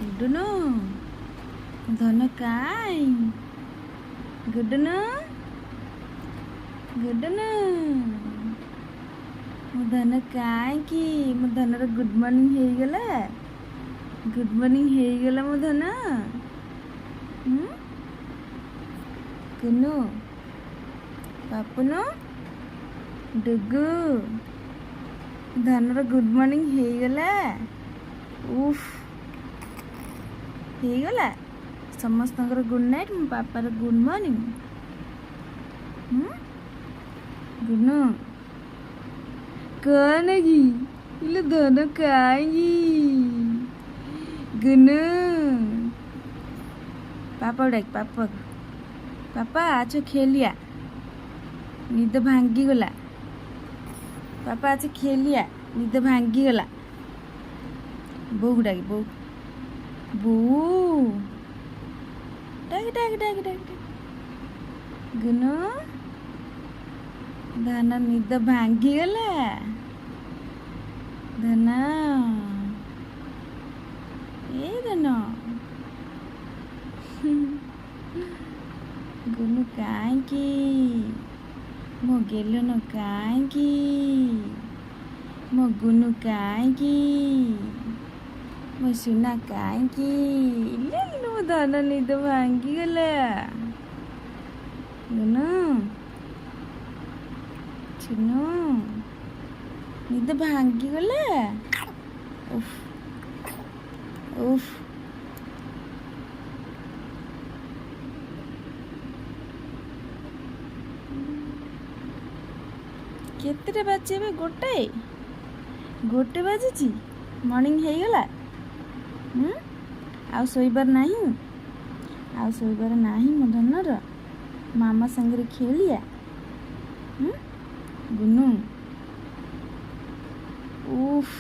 ଗୁଡୁନୁ, ଧନ କାଇଁ? ଗୁଡୁନୁ, ଗୁଡୁନୁ, ମୋ ଧନ କାହିଁକି? ମୋ ଧନର ଗୁଡ୍ ମର୍ଣ୍ଣିଂ ହେଇଗଲା? ଗୁଡ୍ ମର୍ଣ୍ଣିଂ ହେଇଗଲା ମୋ ଧନ? କୁନୁ, ପାପୁନୁ, ଡୁଗୁ, ଧନର ଗୁଡ୍ ମର୍ଣ୍ଣିଂ ହେଇଗଲା? ଉଫ୍, ହେଇଗଲା। ସମସ୍ତଙ୍କର ଗୁଡ୍ ନାଇଟ୍, ମୋ ବାପାର ଗୁଡ୍ ମର୍ଣ୍ଣିଂ। ଗୁନୁ, କଣ କି ଇଲୋ? ଧନ କାହିଁକି? ଗୁନୁ, ପାପା ଡାକ ପାପାକୁ। ପାପା, ଆଛ ଖେଳିଆ, ନିଦ ଭାଙ୍ଗିଗଲା। ପାପା, ଆଛ ଖେଳିଆ, ନିଦ ଭାଙ୍ଗିଗଲା। ବୋଉକୁ ଡାକି, ବୋଉ, ବୋଉ ଡାକି, ଡାକି, ଡାକି, ଡାକି। ଗୁନୁ, ଧନ ନିଦ ଭାଙ୍ଗିଗଲା? ଧନ, ଏ ଧନ, ଗୁନୁ କାହିଁକି? ମୋ ଗେଲନ କାହିଁକି? ମୋ ଗୁନୁ କାହିଁକି? ମୋ ସୁନା କାହିଁକି? ଇଲେ, ମୋ ଧନ ନିଦ ଭାଙ୍ଗିଗଲା। ଗୁନୁ, ଚୁନୁ, ନିଦ ଭାଙ୍ଗିଗଲା। ଉଫ୍, ଉଫ୍। କେତେଟା ବାଜିଛି ଏବେ? ଗୋଟାଏ, ଗୋଟେ ବାଜିଛି। ମର୍ଣ୍ଣିଂ ହେଇଗଲା। ଆଉ ଶୋଇବାର ନାହିଁ, ଆଉ ଶୋଇବାର ନାହିଁ ମୋ ଧନର। ମାମା ସାଙ୍ଗରେ ଖେଳିଆ। ଗୁନୁ, ଉଫ୍।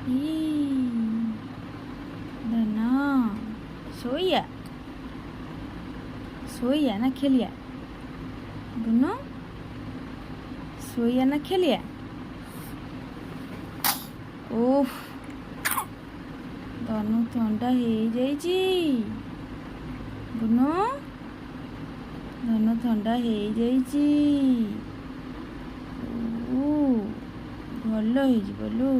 ଇ ଧନ, ଶୋଇଆ, ଶୋଇଆ ନା ଖେଳିଆ? ଗୁନୁ, ଶୋଇଆ ନା ଖେଳିଆ? ଉଫ୍, ଧନୁ ଥଣ୍ଡା ହେଇଯାଇଛି। ଗୁନୁ, ଧନ ଥଣ୍ଡା ହେଇଯାଇଛି। ଭଲ ହେଇଯିବ ଲୋ।